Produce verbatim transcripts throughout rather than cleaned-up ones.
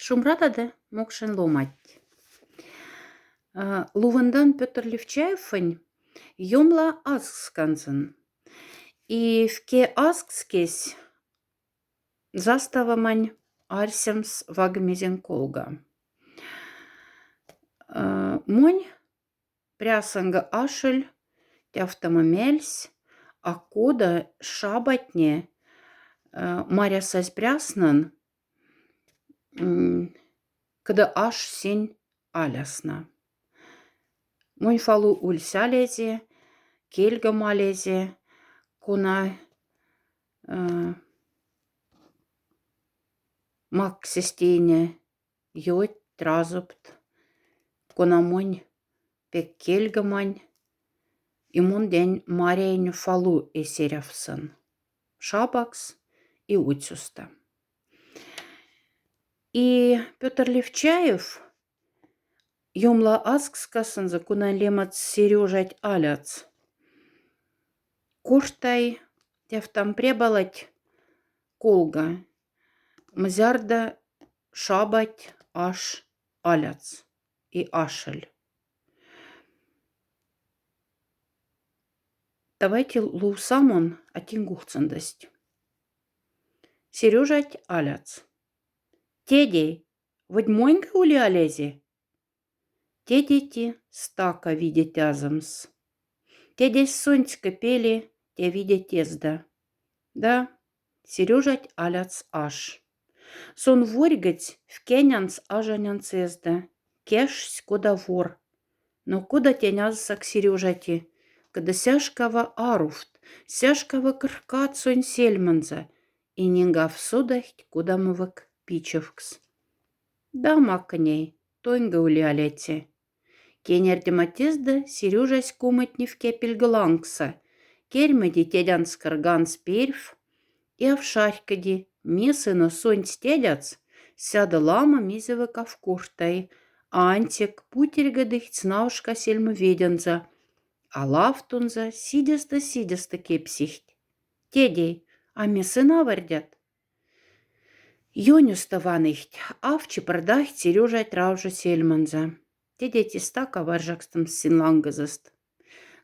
Шумбрада да мокшень ломать. А, лувондан Пётр Левчаевонь ёмла азксканзон. И вке азкскесь заставамонь арсемс вагмезень колга. А, монь прясонга ашель тяфтама мяльсь, а кода шабатне, а, марясазь пряснон, м, кода аш сень алясна. Монь фалу ульсь алезе, кельгом алезе, кона, э, максестене ёть, тразопт, кона монь пек кельгомань, и мон день маряинь фалу эсерявсон. Шабакс и уцюста. И Пётр Левчаев ёмла азкскасонза, кунань лемац Серёжать аляц, корхтай тяфтам пребалать колга, мзярда шабать аш аляц и ашель. Давайте лувсамон атингухцендасть. Серёжать аляц. Тедей, вот моньга ули алезе? Тедети стака видеть азомс. Тедесь сонцка пели, те видеть эзда. Да, Серёжать аляц аш. Сон ворьготсь вкенянц ажанянц эзда, кешсь кода вор. Но кода тень азсак Серёжати, кода сяшкава аруфт, сяшкава кыркат сонь сельмонза, и нингав содахть кодамовок пичевкс. Да, макней, тоньга ули алеце. Кенярдема тезда Серёжась кумытни вке пильга лангса, керьмеди тедянц кырганц перьф, и ав шарькоди, меса но сонць тедяц сяда лама мезевок ав корхтай, а ансяк путерьга дыхть снавшка сельмоведенза, а лавтунза сидяста-сидяста кепсихть. Тедей, а меса наварьдят? Ёнюста ваныхть, ав чипрдахть Серёжать раужа сельмонза. Тедети стака варжакстомс син лангозост.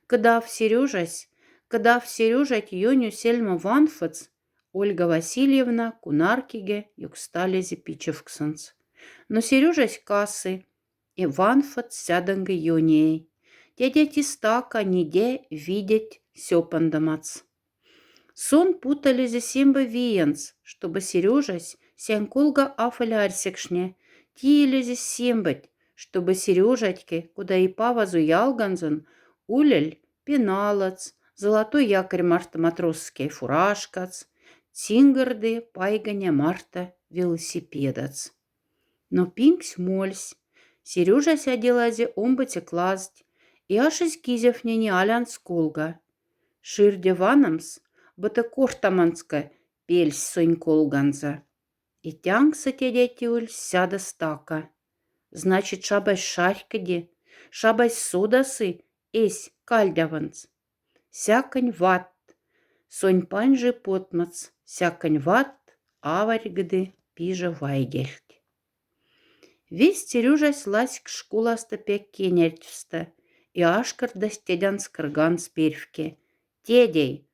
Кодав Серёжась, кодав Серёжать ёню сельмо ванфотс, Ольга Васильевна кунаркиге юксталезе пичевксонц. Но Серёжась касы, и ванфотс сядонга ёнеяй. Тедети стака ниде видеть сёпондомац. Сон путалезе семба виенц, штоба Серёжась сянь колга афоль арсекшне, тиелезе сембать, штоба Серёжатьке, кода и павазу ялганзон, уляль пеналац, золотой якорь марта матросскяй фуражкац, цингорды пайганя марта велосипедац. Но пингсь мольсь, Серёжась аделазе омбоце клазть и ашезь кизефнени алянц колга. Ширде ваномс, быта корхтаманцка пельсь сонь колганза. И тянкса тедети ульсь сяда стака. Значит, шабась шарькоди, шабась содасы эсь кальдявонц. Сяконь ватт, сонь паньжи потмоц, сяконь ватт аварьгоды пиже вайгельть. Весть Серёжась ласьк школаста пек кенярдьвста и ашкордась тедянц кырганц перьфке. Тедей,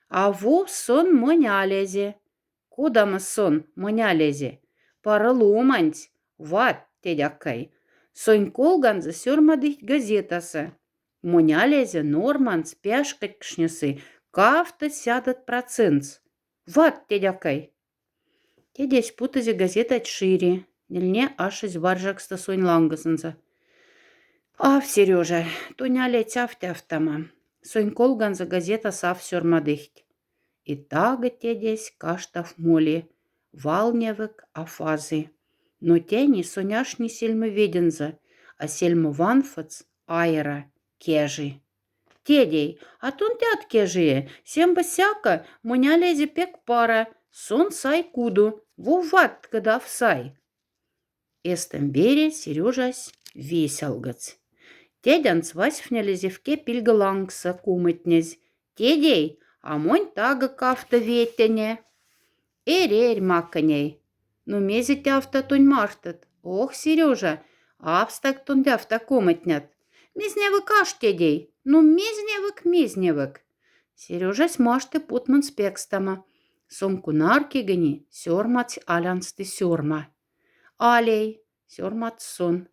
а вов сон монь алезе. Кодамо сон монь алезе? Пара ломанць, ват, тедякай. Сонь колганза сёрмадыхть газетаса. Монь алезе норманц пяшкодькшнесы кафта сядот процентс. Ват, тедякай. Тедесь путызе газетать шире, нильне ашезь варжакста сонь лангозонза. Ав, Серёжа, тонь алеце ав тяфтама. Сонь колганза газетас ав сёрмадыхть. И тага тедесь каштав моли, валнявок афазы. Но тяни сонь ашни сельмоведенза, а сельмо ванфотс айра кежи. Тедей, а тон тяд кежие, семба сяка, монь алезе пек пара, сон сай куду, вов ват кодав сай. Эстом бере Серёжась весялгоц. Тедянц васьфнялезе вке пильга лангса кумытнезь. Тедей, а монь тага кафта ветене. Эрь-эрь, маконей. Ну мезе тяфта тонь мархтат? Ох, Серёжа, абстак тон тяфта коматнят. Мезневык аш, тедей, ну мезневык, мезневык. Серёжась машты путмонс пекстама. Сон кунаркигони сёрмадсь алянсты сёрма. Алей, сёрмадсь сон.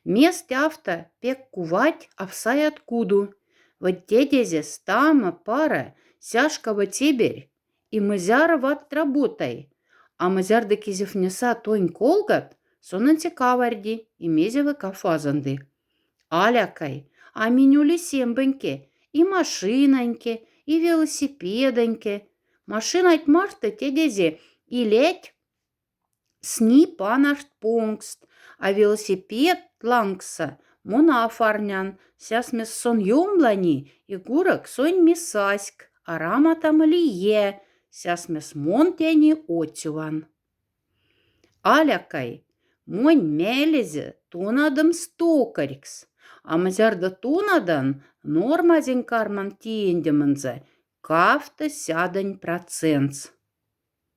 Мес тяфта пек кувать, а всаяд куду. Вот тедезес тама пара сяшкава цеберь, и мзяра ват работай. А мзярда кизефнеса тонь колгат, сон аньсек аварьди и мезевык аф азанды. Алякай, а минь ули сембоньке, и машинаньке, и велосипеданьке. Машинать мархта тедезе илеть сни панарт понгст, а велосипед лангса мон афарнян, сясмес сон ёмлани, и гурок сонь ми саськ, а раматама лие, сясмес мон тени отсюван. Алякай, монь мялезе тонадомс токарькс, а мзярда тонадан, нормазень карман тиендемонза кафта сядонь процентс.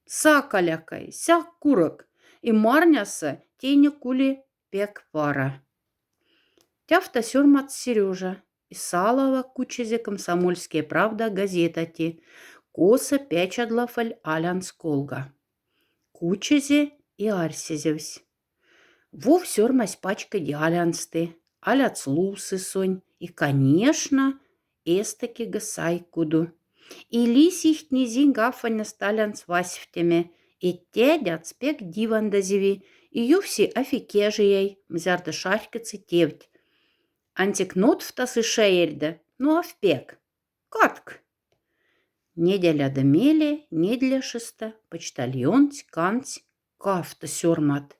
Сак, алякай, сак, гурок, и марняса тени кули пек пара. Тяфта сёрмадсь Серёжа и салава кучезе «Комсомольская правда» газетати, коса пячадлафаль алянс колга. Кучезе и арсезевсь. Вов сёрмась пачкоди алянсты, аляц лувсы сонь и, конечно, эстакига сай куду. И лисихтни зингафаня сталянс васьфтеме, и тядяц пек дивандазеви, и ювси афикяжияй, мзярда шарькоци тевть. Аньсек нотфтасы шаерьда, но аф пек. Катк. Неделяда меле, недляшеста почтальонть кандсь кафта сёрмат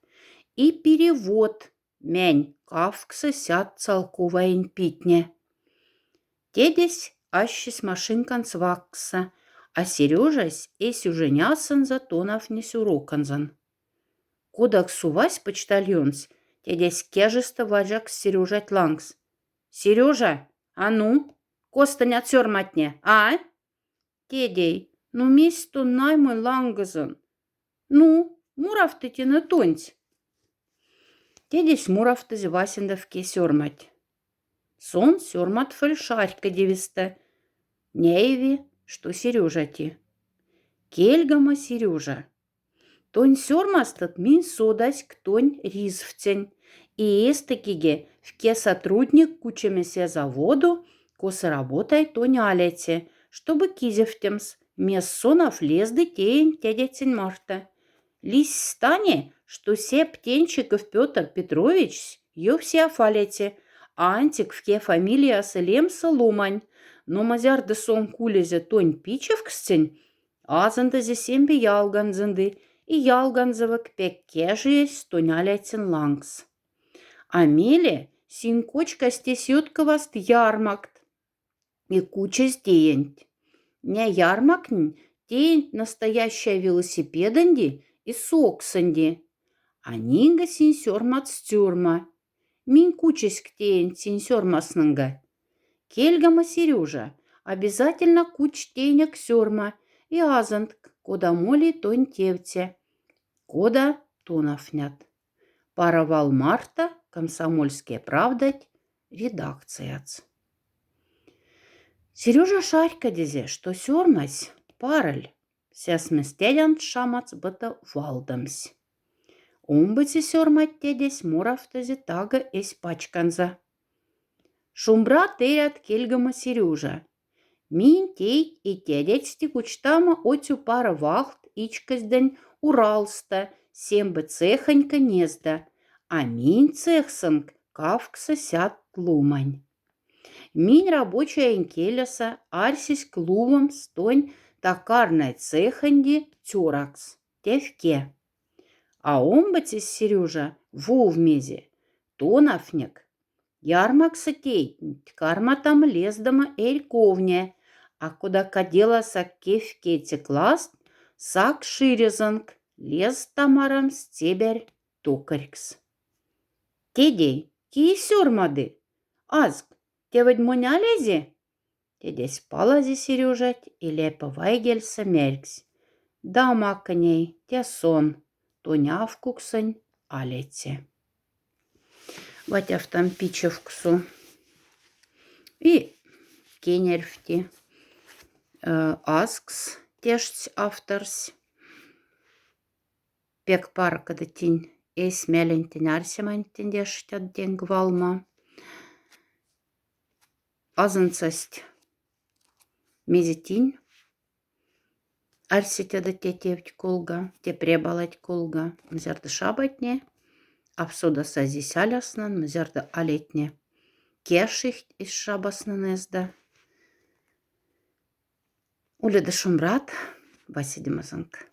и перевод мянь кафкса сяд салковаень питне. Тедесь ассис машинканц ваккса, а Серёжась эсь уженясонза тонафнесь уроконзан. Кодак сувась почтальонсь, тедесь кяжеста варякс Серёжать лангс. Серёжа, а ну, костонят сёрматне, а? Тедей, ну мейс тон наймы лангозон? Ну, муравты тяна тонть. Тедесь муравтызе васенда вке сёрмать. Сон сёрматфаль шарькодевеста, няеви, што Серёжати. Кельгома Серёжа. Тонь сёрмастот минь содаськ тонь ризвтень, и эстакиге вке сотрудник кучеме се заводу, коса работай тонь аляце, штобы кизефтемс, мес сонаф лезды теень тядятень марта. Лисьстане, што се Птенчиков Пётр Петровичсь ёвсяф аляце, аньсек вке фамилияса лемса ломань, но мзярда сон кулезе тонь пичевкстень, азандазе сембе ялганзанды, и ялганзавык пек кяжиясь тонь аляцень лангс. А меле синь кочкась тесётковаст ярмакт и кучась теенть. Няй ярмактнень теенть настоящая велосипеданди и соксанди. А нинга синь сёрмат стёрма. Минь кучаськ теенть синь сёрмаснынга. Кельгома Серёжа, обязательно куч тейнек сёрма и азантк, кода моли тонь тевце, кода тонафнят. Пара вал марта «Комсомольская правдать» редакцияц. Серёжа шарькодезе, што сёрмась пароль, сясмес тядянт шамац быта валдомсь. Омбыце сёрмать тядесь муравтызе тага эсь пачканза. Шумбра терят, Кельгома Серёжа. Минь тейть и тядятьсти кучтама отсю пара вахт ичкоздань Уралста, сембе цехонька незда, а минь цехсонк кафкса сяд ломань. Минь рабочаень келяса арсиськ лувомс тонь токарнай цехонди цёракс, тевке. А омбыцесь, Серёжа, вов мезе, тонафнек. Ярмакса тейтнть карматама лездама эрьковне, а кода каделаса кевкеце класс, сак ширезонк лезтама рамс цебярь токарькс. Тедей, ки сёрмады? Азк, те ведь монь алязе? Тядесь палазе Серёжать и лепа вайгельса мярксь: да, маконей, те сон. тонь авкуксонь алеце. Вать афтам пичевксу. И кенерьфти, э, аскс тешц авторсь. Пек паркодо тинь эсмелентень, арсемантень тешт тенг валма. Азынсасть мезе тинь. Арсетядо те тевть колга, те пребалать колга, мзярда шабатне, а в содасазь аляснон, мзярда алетне кешихть эсь шабаснон эзда. Уледа шумбрат, васидема зонг.